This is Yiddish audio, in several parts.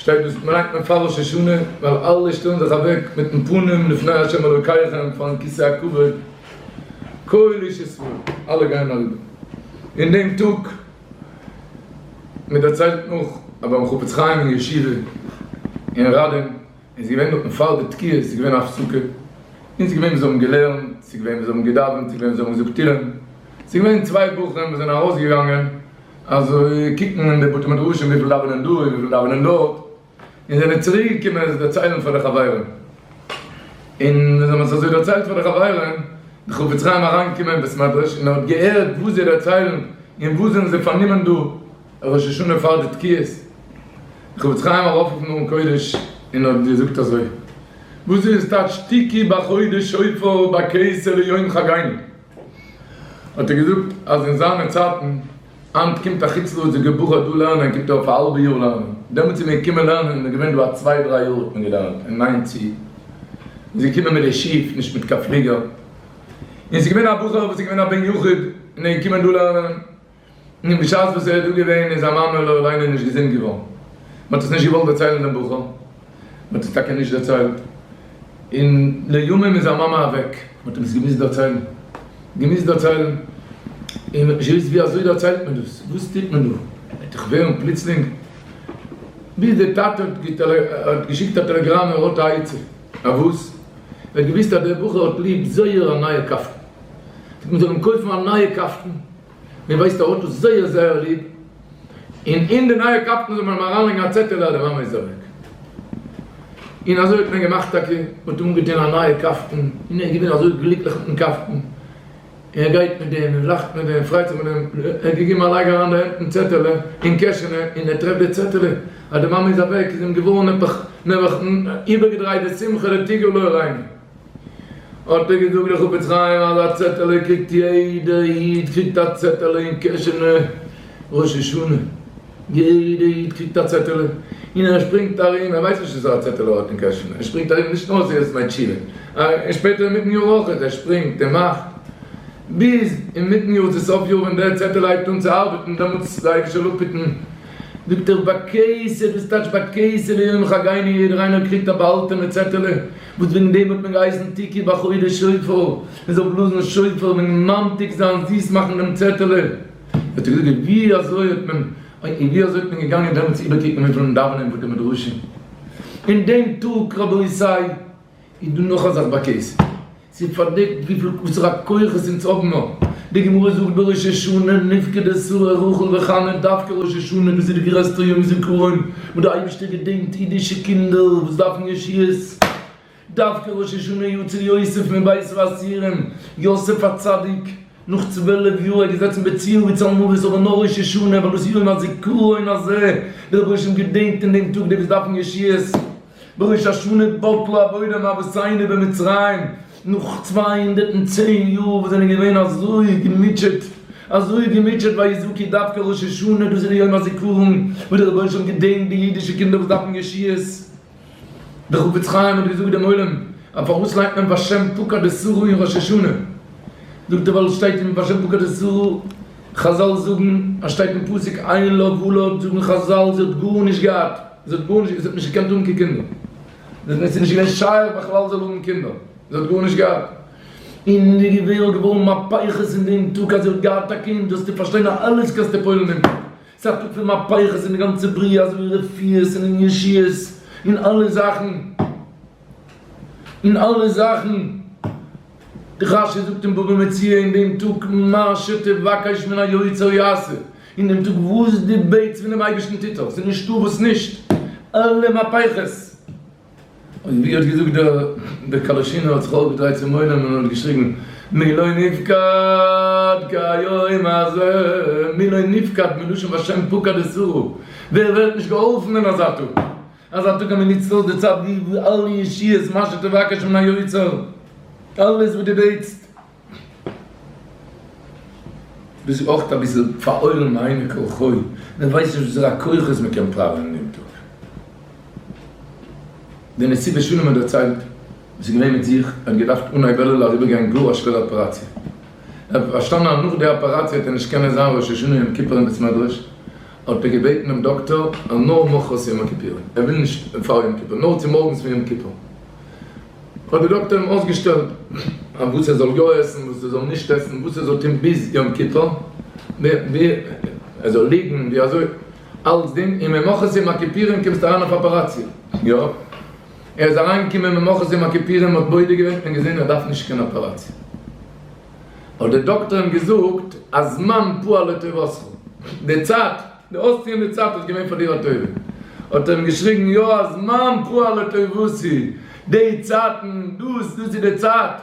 שטייט דאס ליינט מען פאר ראש השנה, ווייל אלע שטעלן זיך אוועק מיטן פנים לפני ה' אלוקיכם פארן כסא הכבוד, כל איש ישראל, אלע גייען אריבער. אין דעם טאג, מען דערציילט נאך אז ביים חפץ חיים אין ישיבה אין ראדין איז געווען דארטן פאר די תקיעות איז געווען א הפסקה, און ס'איז געווען וואס האבן געלערנט, ס'איז געווען וואס האבן געדאווענט, ס'איז געווען וואס האבן געזאגט תהילים, ס'איז געווען צוויי בחורים וואס זענען ארויסגעגאנגען אזוי קוקן אין די בתי מדרשים וויפיל דאווענען דא און וויפיל דאווענען דארט, און זענען צוריק געקומען עס דערציילן פאר די חברים, און ווען זיי האבן עס אזוי דערציילט פאר די חברים, איז דער חפץ חיים אריינגעקומען אין בית מדרש און ער האט געהערט וואס זיי דערציילן און וואס זענען זיי פארנומען דא ראש השנה פאר די תקיעות, דער חפץ חיים ארויף אויפן ארון קודש און האט געזאגט אזוי, וואס איז טייטש תקעו בחודש שופר בכסה ליום חגינו? האט ער געזאגט אז אין זיינע צייטן, היינט קומט א חוץ לארץ'דיגע בחור דא לערנען קומט ער אויף א האלבע יאר לערנען, דעמאלטס איז מען געקומען לערנען איז מען געווען דא א צוויי דריי יאר האט מען געלערנט אין ניין צו, מ'איז געקומען מיט די שיף נישט מיט קיין פליגער, און ס'איז געווען א בחור וואס איז געווען א בן יחיד און ער איז געקומען דא לערנען, און בשעת וואס ער איז דא געווען איז זיין מאמע לא עלינו נישט געזונט געווארן, מען האט עס נישט געוואלט דערציילן דעם בחור, מען האט עס טאקע נישט דערציילט, און לימים איז זיין מאמע אוועק, מען האט אים עס געמוזט דערציילן, געמוזט דערציילן, און מען האט נישט געוואוסט ווי אזוי דערציילט מען דאס, וואס טוט מען דא, וועט דאך ווערן פלוצלינג, ביז דער טאטע האט געשיקט א טעלעגראם ער האט א עצה, א וואס? ער האט געוואוסט אז דער בחור האט ליב זייער א נייע קאפטן, זאגט מען זאל אים קויפן א נייע קאפטן, מען ווייסט ער האט עס זייער זייער ליב, און אין די נייע קאפטן זאל מען אים אריינלייגן א צעטעלע אז די מאמע איז אוועק. און אזוי האט מען געמאכט טאקע, מען האט אים אנגעטון א נייע קאפטן, און ער איז געווען אזוי גליקליך מיטן קאפטן, און ער גייט מיט דעם און לאכט מיט דעם, פרייט זיך מיט דעם, ער האט געגעבן א לייג אריין די הענט אין צעטעלע אין קעשענע, און ער טרעפט די צעטעלע אז די מאמע איז אוועק, איז אים געווארן נעבעך נעבעך איבערגעדרייט די שמחה לתיגר לא עלינו. האט ער געזאגט דער חפץ חיים אז א צעטעלע קריגט יעדע איד קריגט א צעטעלע אין קעשענע ראש השנה, יעדע איד קריגט א צעטעלע, און ער שפרינגט ארום ער ווייסט נישט וואס א צעטעלע האט אין קעשענע, ער שפרינגט ארום נישט נאר עשרת ימי תשובה, און שפעטער אינמיטן יאר אויך, ער שפרינגט און מאכט, ביז אינמיטן יאר צו סוף יאר ווען דער צעטעלע הייבט אן צו ארבעטן דעמאלטס זיי אייבישטער אפהיטן, זאגט ער בכסה דאס טייטש בכסה ליום חגינו יעדער איינער קריגט א באהאלטענע צעטעלע, וואס וועגן דעם האט מען געהייסן תקעו בחודש שופר, מען זאל בלאזן שופר וועגן ממתיק זיין, זיס מאכן דעם צעטעלע. האט ער געזאגט, ווי אזוי האט מען, און ווי אזוי האט מען געגאנגען דעמאלטס איבערקוקן וויפיל מען דאווענען אין בתי מדרשים. אין דעם טאג רבותי איז דא נאך א זאך בכסה. ס'פארדעקט וויפיל וואסערע כוחות אונז האבן נאר. די גמרא זאגט בראש השנה נפקדה שרה רחל וחנה דווקא ראש השנה דאס איז די גרעסטע יום זיכרון וואס די אייבערשטער געדענקט אידישע קינדער וואס דארפן ישועות דווקא ראש השנה יצא יוסף מבית האסורים יוסף הצדיק נאך 12 יאר ער געזעצן בציר וצלמוות אבער נאר ראש השנה ווייל דאס איז יום הזיכרון הזה דער רבוש ע געדענקט אין דעם טאג די וואס דארפן ישועות. בראש השנה בטלה עבודה מאבותינו במצרים, נאך 210 יאר וואס זענען געווען אזוי געמוטשעט, אזוי געמוטשעט ויזעקו דווקא ראש השנה, דאס איז די יום הזיכרון וואס דער רבונו של עולם געדענקט די אידישע קינדער וואס דארפן ישועות. דער חפץ חיים האט געזאגט דעם עולם אז פארוואס ליינט מען והשם פקד את שרה אין ראש השנה, זאגט ער ווייל עס שטייט אין והשם פקד את שרה, חזל זאגן אז שטייט אין פסוק אין לה ולד, זאגן חזל זי האט גארנישט געהאט, זי האט גארנישט, זי האט נישט געקענט האבן קיין קינדער, זי האט נישט געווען שייך בכלל זאל האבן קינדער, זי האט גארנישט געהאט, און די געווער האט געווארן מהפכות אין דעם טאג אז זי האט געהאט א קינד, זאלסטו פארשטיין אז אלעס קענסטו פועל'ן אין דעם טאג, ס'איז א טאג פון מהפכות אין די גאנצע בריאה, אזוי ווי רפואות און אין ישועות און אלע זאכן. אין אלע זאכן, די רשי זאגט אין בבא מציעא אין דעם טאג מה שתבקש מן היוצר יעשה, אין דעם טאג וואס דו בעטסט פונעם אייבערשטן טוט ער, ס'איז נישטא וואס נישט, אלע מהפכות. און ווי האט געזאגט דער דער קאלאשינער האט זיך אויסגעדרייט צום עולם און האט געשריגן מי לא נפקד כהיום הזה, מי לא נפקד מלשון והשם פקד את שרה, ווער ווערט נישט געהאלפן אין אזא טאג? אזא טאג אז מען נוצט אויס די צייט ווי אלע ישועות מה שתבקש מן היוצר, אלעס וואס דו בעטסט. דאס איז אויך אביסל פארהוילן מעיני כל חי, מען ווייסט נישט וואסערע כוחות מען קען פראווען אין דעם טאג. דער נשיא בשלום האט דערציילט וואס איז געווען מיט זיך, ער האט געדארפט אנהייב אלול אריבערגיין גאר א שווערע אפעראציע, ער האט פארשטאנען אז נאך די אפעראציע וועט ער נישט קענען זיין ראש השנה יום כיפור אין בית מדרש. האט ער געבעטן דעם דאקטאר אז נאר מחרת יום הכיפורים, ער וויל נישט פאר יום כיפור, נאר צומארגנס פון יום כיפור. האט דער דאקטאר אים אויסגעשטעלט וואס ער זאל יא עסן, וואס ער זאל נישט עסן, וואס ער זאל טון ביז יום כיפור, ווי ער זאל ליגן, ווי אזוי, אלצדינג, און ממחרת יום הכיפורים קומסטו אריין אויף אפעראציע. יא, ער איז אריינגעקומען ממחרת יום הכיפורים, האט בודק געווען און געזען ער דארף נישט קיין אפעראציע. האט דער דאקטאר אים געזאגט, הזמן פעל לטובתך, די צייט, די אויסציען די צייט איז געווען פאר דיר א טובה. האט ער אים געשריגן, יא, הזמן פעל לטובתי, די צייטן, דאס, דאס איז די צייט,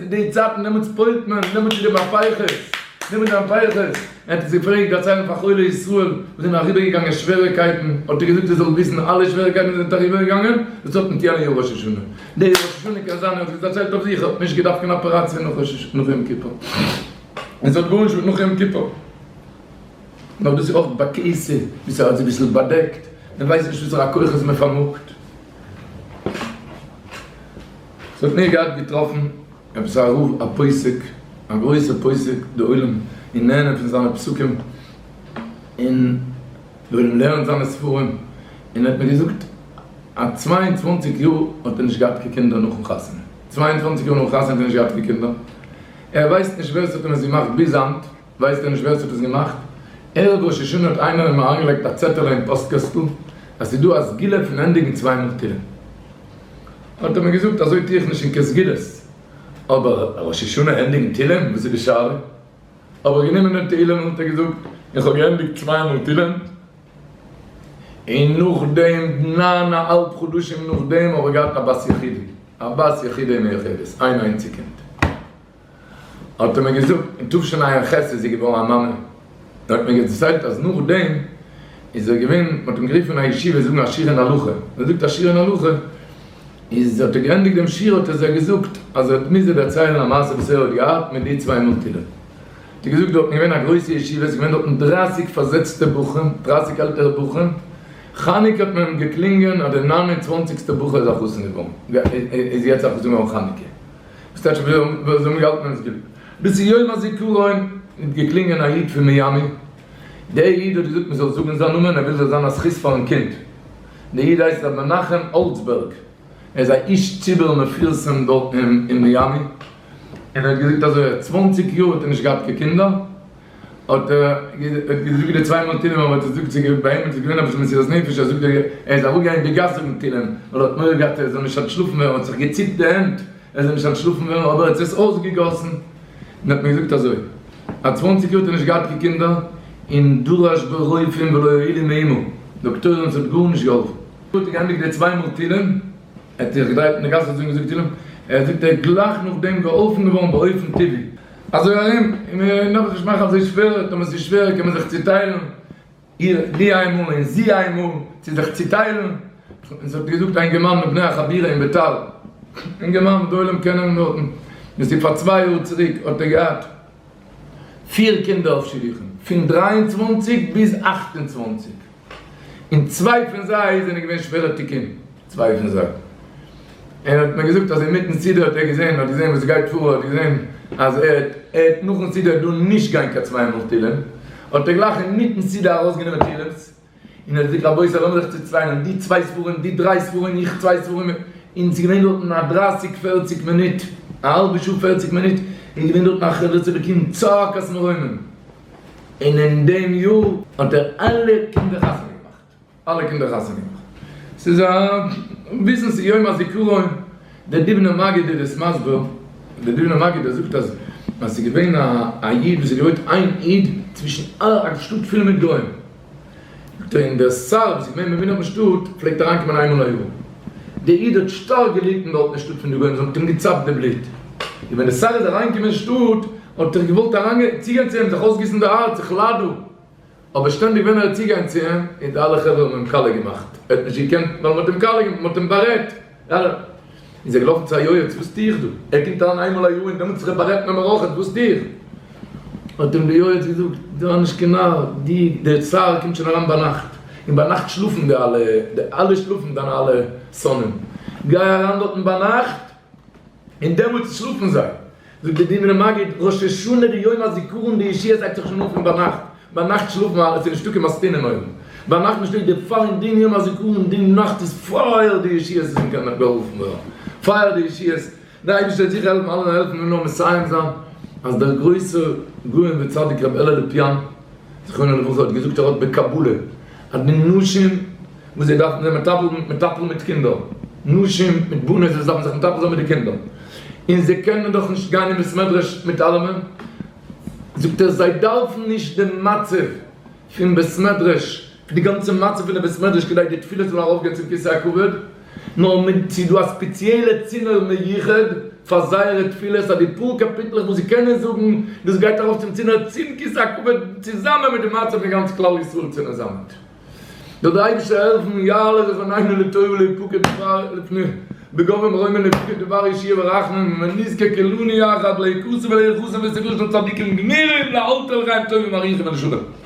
די צייטן דעמאלטס פועל'ט מען, דעמאלטס איז די מהפכות, דעמאלטס די מהפכות. ער האט עס געפרעגט דערציילן פאר חולי ישראל וואס זענען אריבערגעגאנגען שוועריקייטן, האט ער געזאגט איר זאלט וויסן אלע שוועריקייטן וואס זענט אריבערגעגאנגען, דאס האט מיט יענע יאר ראש השנה. די ראש השנה קען זיין ער האט עס דערציילט אויף זיך, ער האט נישט געדארפט קיין אפעראציע נאך יום כיפור. עס האט גארנישט מיט נאך יום כיפור. נאר דאס איז אויך בכסה, ווי ס'האט זיך אביסל באדעקט, מען ווייסט נישט וואסערע כוחות מען פארמאגט. ס'האט מיר געהאט געטראפן עפעס א רב א פוסק, א גרויסע פוסק, די עולם איז נהנה פון זיינע פסקים, און די עולם לערנט זיינע ספרים, און ער האט מיר געזאגט אז 22 יאר האט ער נישט געהאט קיין קינדער נאכן חתונה, 22 יאר נאכן חתונה האט ער נישט געהאט קיין קינדער, ער ווייסט נישט ווער ס'האט אים עס געמאכט ביז היינט. ווייסט ער נישט ווער ס'האט עס געמאכט, ערב ראש השנה האט איינער אים אריינגעלייגט א צעטעלע אין פאסט קעסטל אז ס'איז דא א סגולה פון ענדיגן צוויי מאל תהילים. האט ער מיר געזאגט אזוי טו איך נישט אין קיין סגולות, אבער ראש השנה ענדיגן תהילים? וואס איז די שאלה? האב איך גענומען דעם תהילים האט ער געזאגט, איך האב געענדיגט צוויי מאל תהילים, און נאכדעם ניין א האלב חדשים נאכדעם האב איך געהאט א בת יחידה, א בת יחידה ומיוחדת, איין איינציג קינד. האט ער מיר געזאגט, אין תשע"ח איז זי געווארן א מאמע, ער האט מיר דערציילט אז נאכדעם איז ער געווען, מען האט אים גערופן אין א ישיבה זאגן א שיעור אין הלכה, ער זאגט א שיעור אין הלכה, איז האט ער געענדיגט דעם שיעור האט ער זיי געזאגט אז ער מוז זיי דערציילן א מעשה וואס ער האט געהאט מיט די צוויי מאל תהילים, האט ער געזאגט דארטן איז געווען א גרויסע ישיבה, עס איז געווען דארטן דרייסיג פארזעצטע בחורים, דרייסיג עלטערע בחורים, חנוכה האט מען אים געקלינגען אז דער ניין און צוואנציגסטע בחור איז א חתן געווארן, איז יעצט א חתן געווארן חנוכה. וואס טייטש ווי זיי האבן געהאלטן און עס געליבט. ביז צו יום הזיכרון האט געקלינגען א איד פון מיאמי, דער איד האט געזאגט מען זאל זאגן זיין נאמען ער וויל זאל זיין א זכות פארן קינד, דער איד הייסט ר' מנחם האלצבערג, ער איז א איש ציבור מפורסם דארט אין מיאמי, און ער האט געזאגט אזוי אז צוואנציג יאר האט ער נישט געהאט קיין קינדער, האט ער געזאגט די צוויי מאל תהילים אבער האט ער געזאגט ס'איז ביי אים איז געווען אביסל מסירת נפש ער זאגט ער איז אראפגעגאנגען די גאס זאגן תהילים ווייל ער האט מורא געהאט ער זאל נישט אנטשלאפן ווערן האט זיך געציפט די הענט ער זאל נישט אנטשלאפן ווערן אבער ער האט עס אויסגעגאסן און האט מיר געזאגט אזוי אז צוואנציג יאר האט ער נישט געהאט קיין קינדער און דרש ברופאים ולא הועילו מאומה דאקטוירים ס'האט גארנישט געהאלפן. האט ער געענדיגט די צוויי מאל תהילים ער האט זיך געדרייט אין די גאס האט געזאגט תהילים ער זאגט ער איז גלייך נאכדעם געהאלפן געווארן באופן טבעי. אזוי ארום, און מען דארף עס נישט מאכן אזוי שווער, טאמער עס איז שווער קען מען זיך צוטיילן, איר די איינמאל און זי איינמאל, צו זיך צוטיילן, און ס'האט געזאגט א אינגערמאן מבני החבירה אין ביתר, אינגערמאן די עולם קענען אים דארטן, דאס איז פאר צוויי יאר צוריק האט ער געהאט פיר קינדער אויף שידוכים, פון 23 ביז 28. און צוויי פון זיי זענען געווען שווערע תיקים, צוויי פון זיי. ער האט מיר געזאגט אז אינמיטן סדר האט ער געזען, האט געזען וואס גייט פאר, האט געזען אז ער האט ער האט נאכן סדר דא נישט גיין קיין צוויי מאל תהילים, האט ער גלייך אינמיטן סדר ארויסגענומען תהילים'ס, און ער האט געזאגט רבותי לאמיר זיך צוטיילן, די צוויי ספרים, די דריי ספרים, איך צוויי ספרים, און ס'איז געווען דארטן א דרייסיג פערציג מינוט, א האלבע שעה פערציג מינוט, איז געווען דארטן א חרדת אלוקים צעקת מרומם. און אין דעם יאר האט ער אלע קינדער חתונה געמאכט, אלע קינדער חתונה געמאכט, ס'איז א וויסן ס'איז יום הזיכרון, דער דובנער מגיד איז עס מסביר, דער דובנער מגיד ער זאגט אז אז ס'איז געווען א איד וואס האט געוואוינט איין איד צווישן א שטאט פול מיט גוים, זאגט ער און דער שר וואס איז געווען ממונה אויפן שטאט פלעגט אריינקומען איינמאל א יאר, דער איד האט שטארק געליטן דארט אין שטאט פון די גוים, זיי האבן אים געצאפט די בלוט, און ווען דער שר איז אריינגעקומען אין שטאט האט ער געוואלט אריינגיין צוגיין צו אים זיך אויסגיסן די הארץ איך לייד דא, אבער שטענדיג ווען ער איז צוגיין צו אים איז די אלע חברה האבן אים קאלע געמאכט, ער האט נישט געקענט ווייל מען האט אים קאלע געמאכט, מען האט אים בארעדט, איז ער געלאפן צו א יועץ, וואס טו איך דא? ער קומט אריין איינמאל א יאר און דעמאלטס בארעדט מען מיר אויכעט, וואס טו איך? האט אים די יועץ געזאגט, זיי נישט קיין נאר, די דער שר קומט שוין אריין ביינאכט, און ביינאכט שלאפן די אלע, די אלע שלאפן דיינע אלע שונאים, גיי אריין דארטן ביינאכט, און דעמאלטס שלאפן זיי. זאגט דער דובנער מגיד, ראש השנה די יום הזיכרון די ישועות הייבט זיך שוין אן פון ביינאכט. ביינאכט שלאפן אלע, ס'איז נישטא קיין מסטינים אויבן, ביינאכט נישטא, דערפאר אין דעם יום הזיכרון די נאכט איז פאר די ישועות איז מען קען געהאלפן ווערן, פאר די ישועות, דער אייבערשטער וועט זיכער העלפן אלע העלפן און נאר מסיים זיין אז דער גרויסער גאון וצדיק רבי אלי' לופיאן זכרונו לברכה האט געזאגט ער האט בקבלה אז די נשים וואס זיי דארפן זיין מטפל מטפל מיט קינדער, נשים מיט בנות וואס דארפן זיך מטפל זיין מיט די קינדער, און זיי קענען דאך נישט גיין אין בית מדרש מיט אלעמען, זאגט ער זיי דארפן נישט די מצב פון בית מדרש, די גאנצע מצב פון די בית מדרש כדי די תפילות זאלן ארויפגיין צום כסא הכבוד, נאר מיט ס'איז דא א ספעציעלע צינור מיוחד פאר זייערע תפילות אז די פאר קאפיטלעך וואס זיי קענען זאגן דאס גייט ארויף צום צינור צום כסא הכבוד צוזאמען מיט די מצב פון גאנץ כלל ישראל צונעזאמען. זאל דער אייבערשטער העלפן יעלה זכרוננו לטובה להיפקד דבר לפני בגובה מרומים להיפקד דבר ישועה ורחמים ונזכה כולנו יחד להיכתב ולהיחשב בספרו של צדיקים גמורים לאלתר לחיים טובים ארוכים ולשלום.